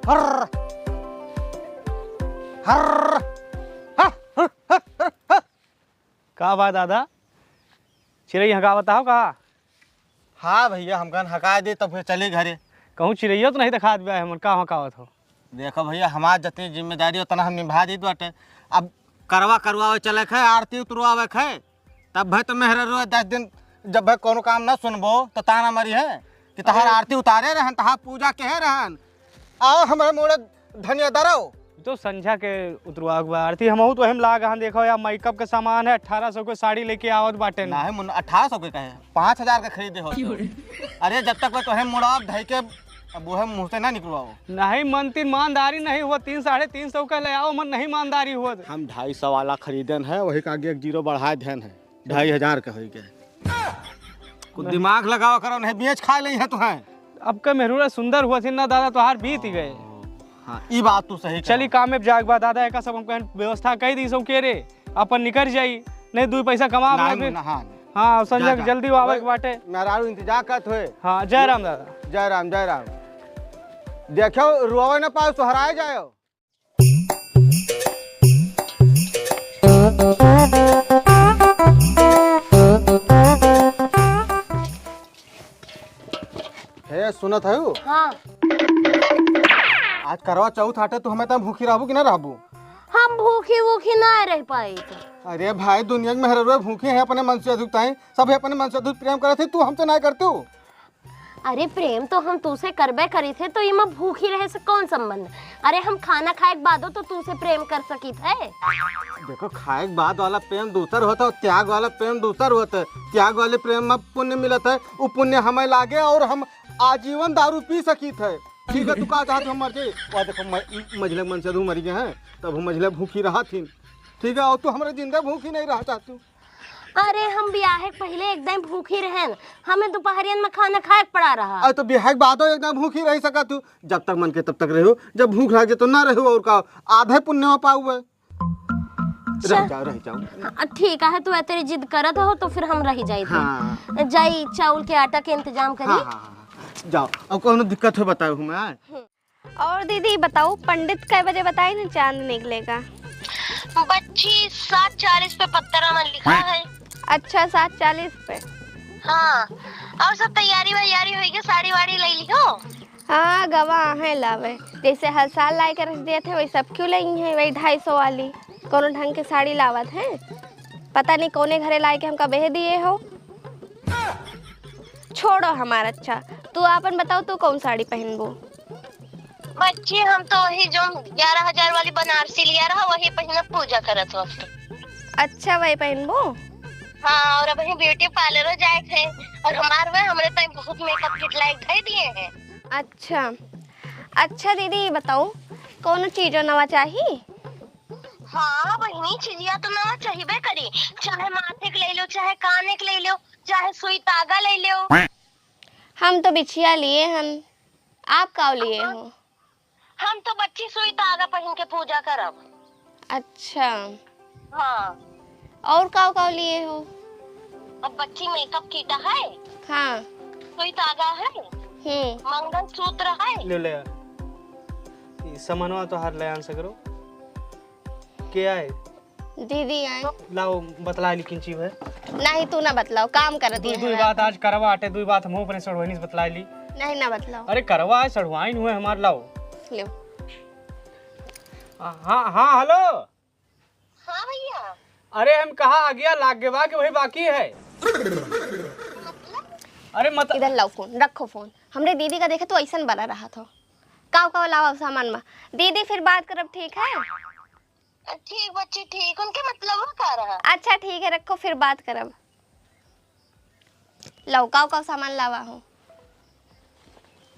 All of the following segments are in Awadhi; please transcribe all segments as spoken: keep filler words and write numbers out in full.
हर्र, हर्र, हर्र, हर्र, हर्र। का बा दादा, चिरई हगावत हो का? हाँ भइया, हमकन हकाय दे तब फिर चली घरे। कहूँ चिरइयो तो नहीं देखात बा हमन, का हकावत हो? देखो भइया, हमार जतनी जिम्मेदारी उतना हम निभा दीत बाटे। अब करवा करवावे चले खे, आरती उतरवावे खे, तब भाई तो मेहरारू दस दिन जब भाई कोनो काम ना सुनबो तो ताना मरी है कि तहार अरे आरती उतारे रहन, तहार पूजा केहे रहन, आओ हमरे मोड़े धनिया दरो। तो संझा के उतरवा के बा आरती, हमहू तो हम लाग हन। देखो यार, मेकअप के सामान है, अठारह सौ के साड़ी लेके आवत बाटे ना। नहीं मुन्ना, अठारह सौ के कहे, पाँच हजार के खरीदे हो तो। अरे जब तक वो तोहे मुड़ाव धई के, अब वो है मुँह से ना निकलवाओ। नहीं मन तीन ईमानदारी नहीं हुआ, तीन साढ़े तीन सौ का ले आओ, मन नहीं ईमानदारी हुआ। हम ढाई सौ वाला खरीदन है, वही का आगे एक जीरो बढ़ा देन है, ढाई हजार के होई के। कुछ दिमाग लगावा करो, नहीं बेच खा ले है तुहें। अब का मेहरुआ सुंदर हुआ थी ना दादा, तोहार बीत ही गए। हाँ, ई बात तू सही चली कहा। काम में जाग बा दादा, एका सब हम कहन व्यवस्था कई दी सौ के रे, अपन निकल जाई, नहीं दुई पैसा कमा नहीं, फिर। ना, हाँ। हाँ, संजय जा, जा। जल्दी आवे के बाटे। मेहरारू इंतजार करत हुए। हाँ, जय राम दादा। जय राम, जय राम। देखो, रोवे न पाओ, सोहराए जाओ। हे, सुनत हऊ? हाँ। आज करवा चौथ आटे, तू हमें तब भूखी रहबू कि ना रहबू? हम भूखी वूखी ना रह पाई तो। अरे भाई, दुनिया के मेहररुआ भूखी है अपने मन से अधिक ताई, सब अपने मन से अधिक प्रेम करत है, तू हमसे ना करतू। अरे प्रेम तो हम तूसे करबे करी थे, तो इमा भूखी रहे से कौन संबंध? अरे हम खाना खाए के बादो तो तूसे प्रेम कर सकी थे। देखो, खाए के बाद वाला प्रेम दूसर होता है, त्याग वाला प्रेम दूसर होता है। त्याग वाले प्रेम में पुण्य मिलत है, वो पुण्य हमें लागे और हम आजीवन दारू पी सकी थे। ठीक है, तू का चाहत हम मर जाई? वह देखो, म-, मझले मन से तू मरी गए हैं, तब हम मझले भूखी रहा थी। ठीक है, और तू हमारे जिंदा भूखी नहीं रहा चाहतू। अरे, हम बियाहे के पहिले एकदम भूखी रहेन, हमें दोपहरियन में खाना खाए के पड़ा रहा। अरे, तो बियाहे के बादो एकदम भूखी रह सका तू, जब तक मन के तब तक रहो, जब भूख लागे तो ना रहो, और का, आधे पुण्य में पाऊ है। रह अच्छा। जाओ, रह जाओ। हाँ, ठीक है, तू तेरी जिद करत हो तो फिर हम रह जाई। हाँ। जाई, चाउर के आटा के इंतजाम करी। हाँ, हाँ, हाँ, हाँ। जाओ, अब कौनो दिक्कत हो बताओ हमें। हम्म। और दीदी बताओ, पंडित कै बजे बताई ना चांद निकलेगा? बच्ची, सात चालीस पे पत्तरा में लिखा है। अच्छा, सात चालीस पे। हाँ, और सब तैयारी वैयारी होई गई, साड़ी वाड़ी ले लियो? हाँ, गवा है लावे, जैसे हर साल लाई के रख दिए थे, वही सब क्यों ले हैं, वही ढाई सौ वाली, कोनो ढंग के साड़ी लावत है, पता नहीं कौने घरे लाई के हमका बेह दिए हो। छोड़ो हमार, अच्छा, तू आपन बताओ, तू कौन साड़ी पहनबू? बच्ची, हम तो वही जो ग्यारह हजार वाली बनारसी लिया रहा, वही पहिनब, पूजा करत वक्त। अच्छा, वही पहनबू? हाँ, और अबहीं ब्यूटी पार्लरो जाए के है, और हमार वह हमरे ताई बहुत मेकअप किट लायक धई दिए हैं। अच्छा, अच्छा दीदी, ई बताओ, कौनो चीजो नवा चाही? हाँ बहिनी, चिजिया तो नवा चाहिबे करी, चाहे माथे के ले लो, चाहे काने के ले लो, चाहे सुई तागा ले लो। हम तो बिछिया लिए हन, आप का लिए हो? हम तो बच्ची सुई तागा पहिन के पूजा करब। अच्छा। हाँ। और काव काव लिए हो? अब बच्ची मेकअप किट है। हाँ। सुई तागा है। हम्म। मंगलसूत्र है। ले ले। ई सामानवा तोहार ले आन सकरो। के आए? दीदी आई। लाओ, बतला ली किन चीज है। नहीं, तू ना बतलाओ, काम कर दुई, दिए दुई हैं बात आप। आज करवा आटे, दुई बात हम अपने सड़वाइन से बतला ली। नहीं ना बतलाओ। अरे करवा है, सड़वाइन हुए हमार, लाओ। लो। हाँ, हाँ, हेलो। हाँ भैया। अरे हम कहा आगिया लाग गए बा कि वही बाकी है? अरे मत इधर लाओ फोन, रखो फोन। हमरे दीदी का देखे तो ऐसन बना रहा था। काव काव लावा सामान मा। दीदी फिर बात करब, ठीक है? ठीक बच्ची, ठीक। उनके मतलब वो का रहा? अच्छा ठीक है, रखो, फिर बात करब। लाओ, काव काव सामान लावा हो?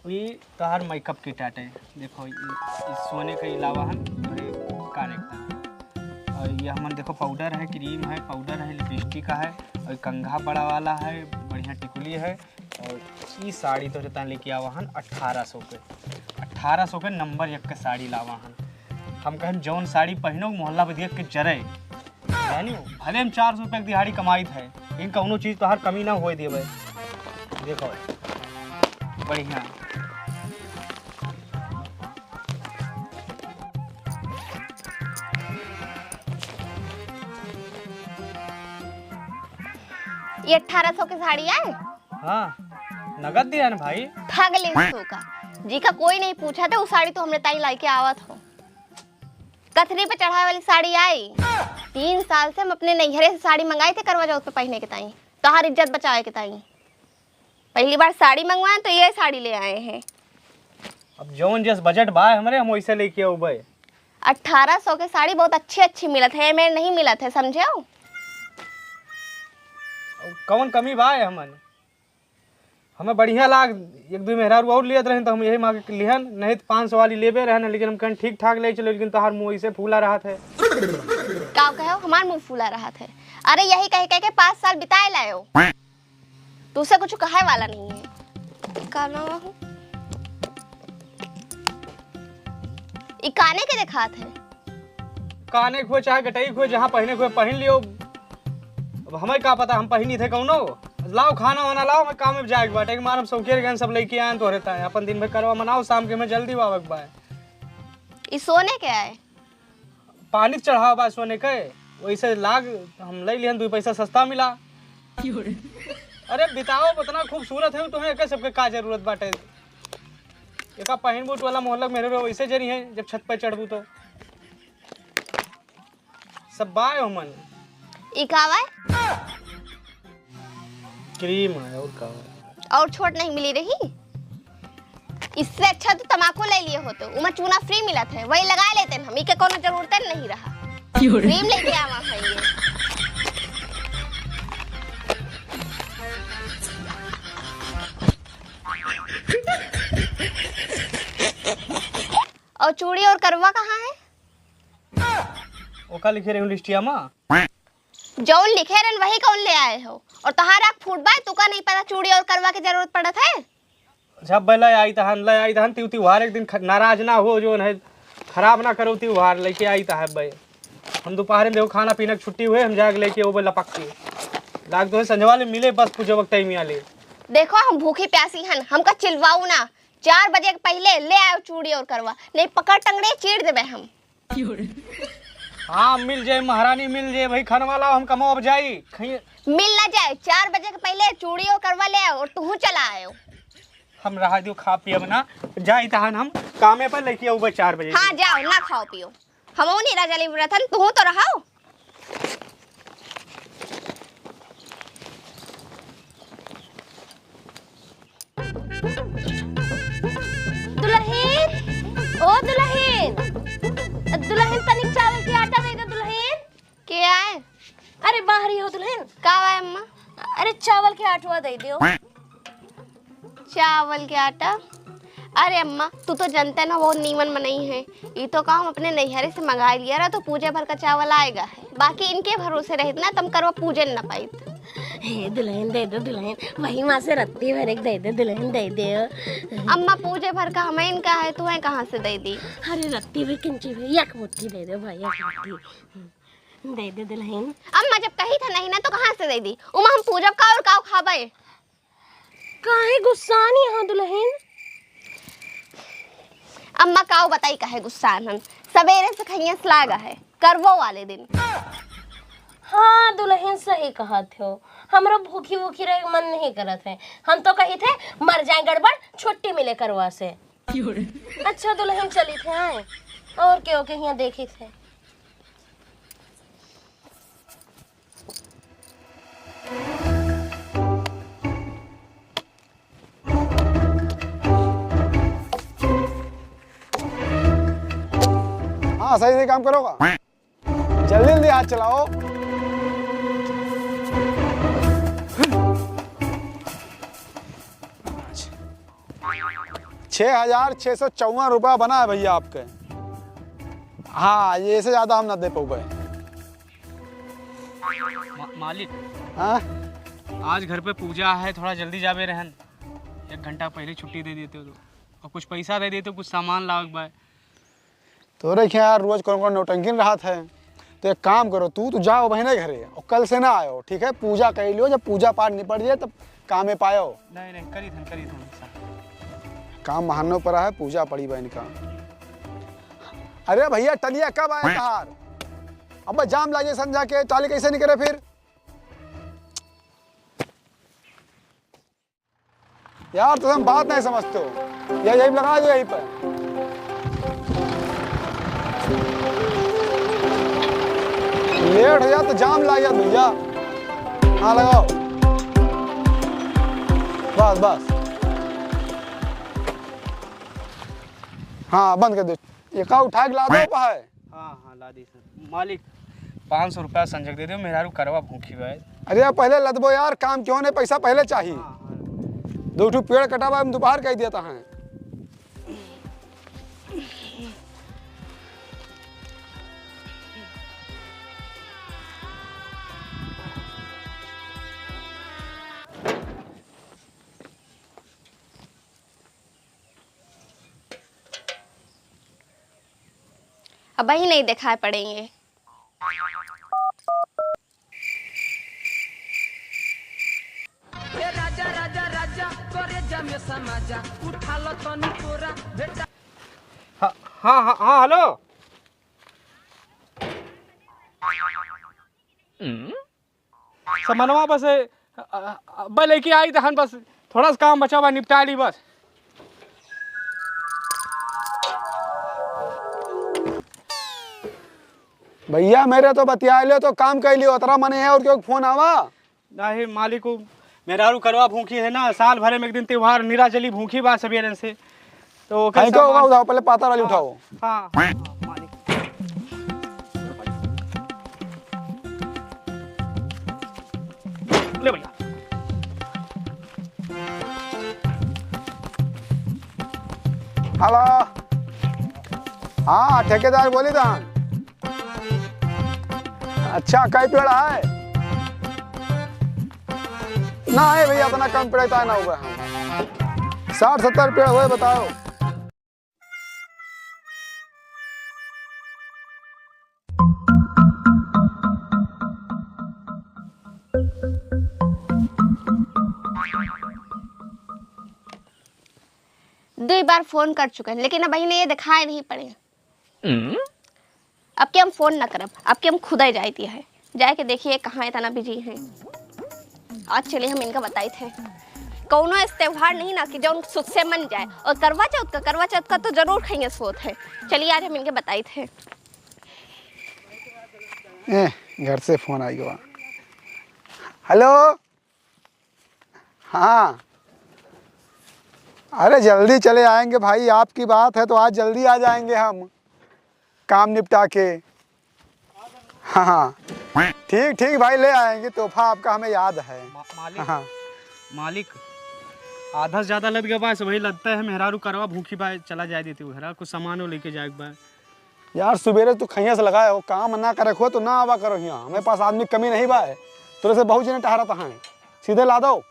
ई तोहार मेकअप किट आटे। देखो, ई, ई सोने का इलावा है, और ये काने का। और ये हमन देखो, पाउडर है, क्रीम है, पाउडर है, लिपस्टिक है, और कंघा बड़ा वाला है, बढ़िया टिकुली है। और ई साड़ी तोहरे तान लेके आवा हन अठारह सौ के, अठारह सौ के नंबर एक के साड़ी लावा हन। हम कहन जौन साड़ी पहिनो मोहल्ला पे देख के जरे, जानियो, भले हम चार सौ रुपये की दिहाड़ी कमाइत है, लेकिन कौनो चीज तोहार कमी ना होए देवे। देखो, बढ़िया। ये अठारह सौ के साड़ी आए? हाँ, नगद दिया ना भाई। ठग ले सो का, जी का कोई नहीं पूछा था, वो साड़ी तो हमरे ताई लाई के आवत हो। कथरी पे चढ़ाए वाली साड़ी आई। तीन साल से हम अपने नैहरे से साड़ी मंगाए थे करवा चौथ पे पहने के ताई, तोहार इज्जत बचाए के ताई। पहली बार साड़ी मंगवाए तो ये साड़ी ले आए हैं। अब जौन जस बजट बा हमरे, हम वैसे लेके अउबे। अठारह सौ के साड़ी बहुत अच्छी अच्छी मिलत है, एमे नहीं मिलत है, समझे हो? कौन कमी बा हमन? हमें बढ़िया लाग, एक दो मेहरारू और लियत रहन तो हम यही मांग के लिहन, नहीं तो पाँच सौ वाली लेबे रहन, लेकिन हम कहन ठीक ठाक ले चलो, लेकिन तोहार मुंह ऐसे फूला रहत है। का कहो, हमार मुंह फूला रहत है? अरे यही कह कह के पाँच साल बिताए लायो। तुझसे कुछ कहे वाला नहीं है। का नाम हो? ई काने के देखात है? काने के हो चाहे गटई के हो, जहाँ पहने के हो पहन लियो। अब हमें का पता हम पहनी थे कौनो। लाओ खाना वाना लाओ, हमें काम में जाए के बाटे, कि मार हम सौकेर गए सब लेके आए तोहरे ताए। अपन दिन भर करवा मनाओ, शाम के हमें जल्दी आवे के बा। ई सोने के आए? पानी चढ़ावा बा सोने के, वैसे लाग हम ले लिहन, दो पैसा सस्ता मिला। अरे बिताओ, इतना खूबसूरत है तुम्हें, एके सबके का जरूरत बाटे? एका पहिनबू टोला मोहल्ला में मेरे वैसे जरी है, जब छत पे चढ़बू तो। सब बाय हो मन। ई का बाय? क्रीम है और का है? और छोट नहीं मिली रही? इससे अच्छा तो तमाकू ले लिए होते, उमा चूना फ्री मिलत है, वही लगा लेते हैं हम, इके कोनो जरूरत नहीं रहा। क्यों रे? क्रीम लेके आवा है ये। और चूड़ी और करवा कहाँ है? ओका लिखे रही लिस्टिया मा। जौन लिखे रहन वही कौन ले आए हो? और तोहार आँख फूट बा, तुका नहीं पता चूड़ी और करवा के जरूरत पड़त है? अच्छा, अब्बे ले आई तहन, ले आई तहन, ती-, त्योहार एक दिन ख-, नाराज ना हो, जौन है, खराब ना करो त्योहार, लेके आई तहन अब्बे। हम दोपहर में देखो खाना पीना के छुट्टी हुए, हम जाके लेके वो लपक के। लाग तो है संझवा ले मिले, बस पूजे वक्त टाइम ले। देखो, हम भूखी प्यासी हन, हमका चिल्लाऊ ना। चार बजे के पहले ले आओ चूड़ी और करवा, नहीं पकड़ टंगड़े चीर देबे हम। हाँ, मिल जाए महारानी, मिल जाए भाई, खाने वाला हम कमाओ अब जाई। खइए। मिल ना जाए, चार बजे के पहले चूड़ी और करवा ले आओ और तू चला आयो। हम रहा दियो, खा पियब ना, जाई तहन हम कामे पर लेके आऊबे चार बजे। हाँ, जाओ ना, खाओ पियो। हमहू नहीं राजा लेबू रतन, तू तो रहो। दुलहिन, ओ दुलहिन, दुलहिन तनिक चावल के आटा दे दे दुलहिन। के आए? अरे बाहरी हो दुलहिन। का आए अम्मा? अरे चावल के आटवा दे दियो। चावल के आटा? अरे अम्मा, तू तो जनते ना वो नीमन मनई है। ई तो का हम अपने नैहरे से मंगाई लिया रहा तो पूजे भर का चावल आएगा है, बाकी इनके भरोसे रहित ना तम करवा पूजे न पाइत। हे दुलहिन दे दो दुलहिन, वही माँ से रत्ती भर एक दे दे दुलहिन दे दे। अम्मा पूजे भर का हमें इनका है, तू है कहाँ से दे दी? अरे रत्ती भी किंची भी एक मुट्ठी दे दे भाई, एक मुट्ठी दे दे दुलहिन। अम्मा जब कही था नहीं ना तो कहाँ से दे दी? उमा हम पूजब का और काव खाबे? काहे गुस्सान यहाँ दुलहिन? अम्मा काव बताई काहे गुस्सान हन, सवेरे से खइयस लागा है करवो वाले दिन। हाँ दुलहिन सही कहत हो, हमरो भूखी भूखी रहे के मन नहीं करत है। हम तो कही थे मर जाए गड़बड़, छुट्टी मिले करवा से। अच्छा दुलहिन चली थे आए और के ओके यहाँ देखी थे। हाँ, सही सही काम करोगा, जल्दी जल्दी हाथ चलाओ। छः हजार छः सौ चौवन रुपया बना है भैया आपके। हाँ, ये से ज्यादा हम ना दे पाऊबे। मा-, मालिक। हाँ? आज घर पे पूजा है, थोड़ा जल्दी जाबे रहन, एक घंटा पहले छुट्टी दे देते हो तो, और कुछ पैसा दे देते हो, कुछ सामान लाग बाय। तोरे के यार रोज कौन कौन नौटंकिन रहत है, तो एक काम करो, तू तो जाओ बहने घरे और कल से ना आयो, ठीक है? पूजा कर लियो, जब पूजा पाठ निपट जाए तब कामे पायो। नहीं नहीं, करी थन, करी थन। काम महानो पर है, पूजा पड़ी बहन का। अरे भैया टलिया कब आया तहार? अब जाम लागे संझा के, टाली कैसे निकले फिर? यार, तुम बात नहीं समझते हो। या यही लगा दो, यहीं पर। लेट हो जाए तो जाम लाग जाए भैया। हाँ, लगाओ। बस, बस। हाँ, बंद कर दो। एका उठा के ला दो, पाए। हाँ, हाँ, ला दी सर। मालिक, पाँच सौ रुपया संझक दे दो, मेहरारू करवा भूखी बा। अरे यार, पहले लदबो यार, काम क्यों नहीं, पैसा पहले चाहिए। हाँ, हाँ। दो ठो पेड़ कटावा, हम दोपहर कह देता है। अब ही नहीं दिखाई पड़ेंगे। ए राजा, राजा, राजा, करे जमे समाजा, उठा लो तनी तोरा बेटा। हाँ, हाँ, हाँ, हाँ, हेलो। समनवा बस, अ, अ, अ, बस लेके आई तहन, बस थोड़ा सा काम बचा बा, निपटा ली बस। भैया, मेरे तो बतिया लियो, तो काम कर लियो, उतरा मने है और क्यों फोन आवा? नहीं मालिक, वो मेहरारू करवा भूखी है ना, साल भरे में एक दिन त्योहार, निराजली भूखी बा सबेरन से। तो ओके कहीं को होगा, सामान उठाओ, पहले पाता वाली हाँ, उठाओ। हाँ, हाँ, हाँ, मालिक। ले भैया। हेलो, हाँ, ठेकेदार बोली था। अच्छा, कई पेड़ है? ना है भैया, इतना कम पेड़ इतना ना हुआ है। साठ सत्तर पेड़ हुए, बताओ। दुई बार फोन कर चुके हैं, लेकिन अब इन्हें ये दिखाई नहीं पड़े। अब के हम फोन ना करब, अब के हम खुदे जाइत है, जाके देखिए कहाँ इतना बिजी हैं। आज चलिए हम इनका बताइत है। कौनो ऐसे त्योहार नहीं ना कि जौन सुख से मन जाए, और करवा चौथ का, करवा चौथ का तो जरूर खइया सोत है। चलिए आज हम इनके बताइत है। ए, घर से फोन आई गवा। हेलो, हाँ, अरे जल्दी चले आएंगे भाई, आपकी बात है तो आज जल्दी आ जाएंगे हम काम निपटा के। हाँ, हाँ, ठीक, ठीक भाई, ले आएंगे, तोहफा आपका हमें याद है। मा-, मालिक, हाँ। मालिक, आधा से ज्यादा लद गवा बा, वही लगता है मेहरारू करवा भूखी बा, चला जाए देती हूँ घरा, कुछ सामान वो लेके जाए बा। यार, सुबेरे तू खइया से लगाए हो, काम ना करे हो तो ना आवा करो हियाँ, हमारे पास आदमी कमी नहीं बा, तोरे से बहुत जने टहरत हैं, सीधे ला दो।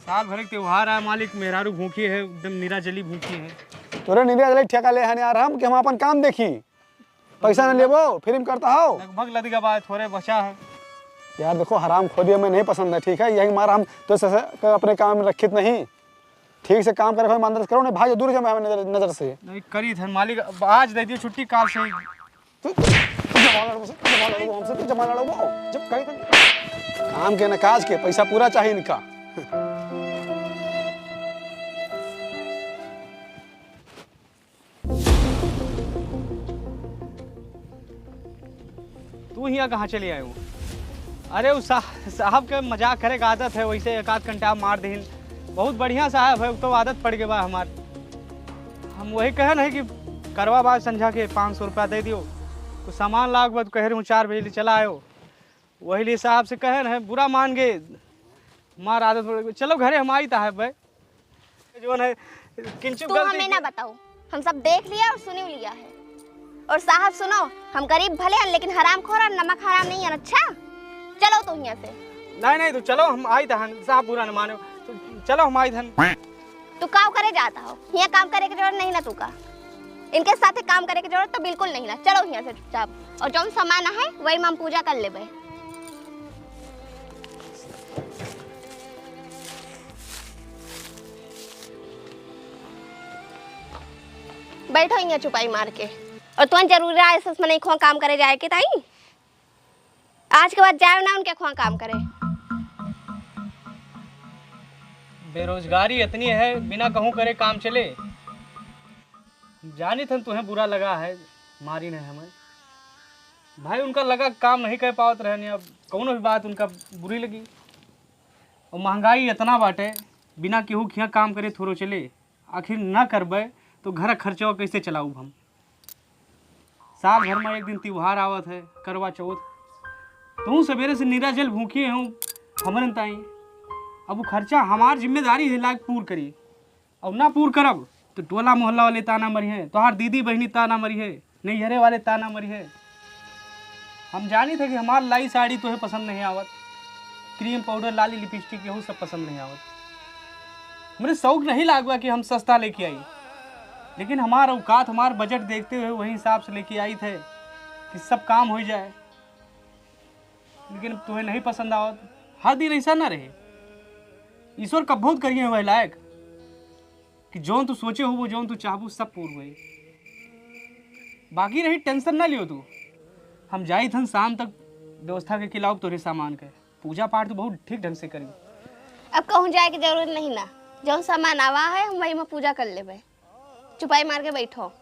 साल भर के त्योहार है मालिक, मेहरारू भूखी है, एकदम निराजली भूखी है। तोरे निराजली ठेका ले हन यार हम, कि हम अपन काम देखी, पैसा न लेबो, फ्री में करता हो। लगभग लद गवा बा, थोड़े बचा है। यार देखो, हराम खोरी हमें नहीं पसंद है, ठीक है, यही मारा हम तो स-, स-, अपने काम में रखित नहीं, ठीक से काम करे, ईमानदारी से करो, नहीं भाग, दूर जाओ हमारे नजर, नजर से। नहीं करी थे मालिक, अब आज दे दियो छुट्टी, काल से। तू, तू जमा लड़बो से, तू जमा लड़बो हमसे, तू जमा लड़बो। जब कही तो काम के ना काज के, पैसा पूरा चाहिए इनका। तू हियाँ कहाँ चले आए हो? अरे, उ साह-, साहब के मजाक करे के आदत है, वैसे एक आध घंटा मार दीन। बहुत बढ़िया साहब है, तो आदत पड़ गई बा हमार। हम वही कहन है कि करवा बा संझा के पाँच सौ रुपया दे दियो, कुछ सामान लाग बा, तो कह रहे हूँ चार बजे ले चला आयो। वही लिए साहब से कहन है, बुरा मान गए, मार आदत पड़ गई। चलो घरे हम आई ता है भाई। जौन है, किंचु तू गलती हमें ना बताओ, हम सब देख लिया और सुनी लिया है। और साहब सुनो, हम गरीब भले हैं लेकिन हरामखोर और नमक हराम नहीं है, अच्छा? चलो तू यहाँ से। नहीं, नहीं, तू चलो, हम आई तहन, साहब बुरा न मानो। तू चलो, हम आई तहन। तू का करे जाता हो? यहाँ काम करे के जरूरत नहीं ना तू का। इनके साथे काम करे के जरूरत तो बिल्कुल नहीं ना। चलो यहाँ से चुपचाप। और जौन सामान है, वही में हम पूजा कर लेबे। बैठो यहाँ चुपाई मार के। और तुम जरूरी है सस मने खों काम करे जाए के ताई? आज के बाद जाए ना उनके खों काम करे। बेरोजगारी इतनी है, बिना कहूँ करे काम चले। जानित हन तुहें बुरा लगा है, मारिन है हमें। भाई उनका लगा काम नहीं कर पावत रहने, अब कौनो भी बात उनका बुरी लगी। और महंगाई इतना बाटे, बिना केहू खिया काम करे थोड़ो चले। आखिर ना करबे तो घर खर्चवा कैसे चलाऊब हम? साल भर में एक दिन त्योहार आवत है, करवा चौथ। तू सवेरे से नीरा जल भूखे हो हमरन ताई। अब वो खर्चा हमार जिम्मेदारी है, लाग पूर करी। और ना पूर करब तो टोला मोहल्ला वाले ताना मरी है, तोहार दीदी बहनी ताना मरी है, नैहरे वाले ताना मरी है। हम जानी थे कि हमार लाई साड़ी तोहे पसंद नहीं आवत, क्रीम पाउडर लाली लिपस्टिक यहू सब पसंद नहीं आवत। हमरे शौक नहीं लागवा कि हम सस्ता लेके आई, लेकिन हमार औकात हमार बजट देखते हुए वही हिसाब से लेके आई थे कि सब काम हो जाए। लेकिन अब तोहे नहीं पसंद आवत। हर दिन ऐसा ना रहे। ईश्वर कब बहुत करिए हुए लायक कि जौन तू सोचे हो वो जौन तू चाहबू सब पूर हुए। बाकी रही टेंशन ना लियो तू, हम जाई थन शाम तक व्यवस्था के खिलाफ तोरे सामान के। पूजा पाठ तो बहुत ठीक ढंग से करी। अब कहूँ जाए के जरूरत नहीं ना, जौन सामान आवा है हम वही में पूजा कर लेबे। चुपाई मार के बैठो।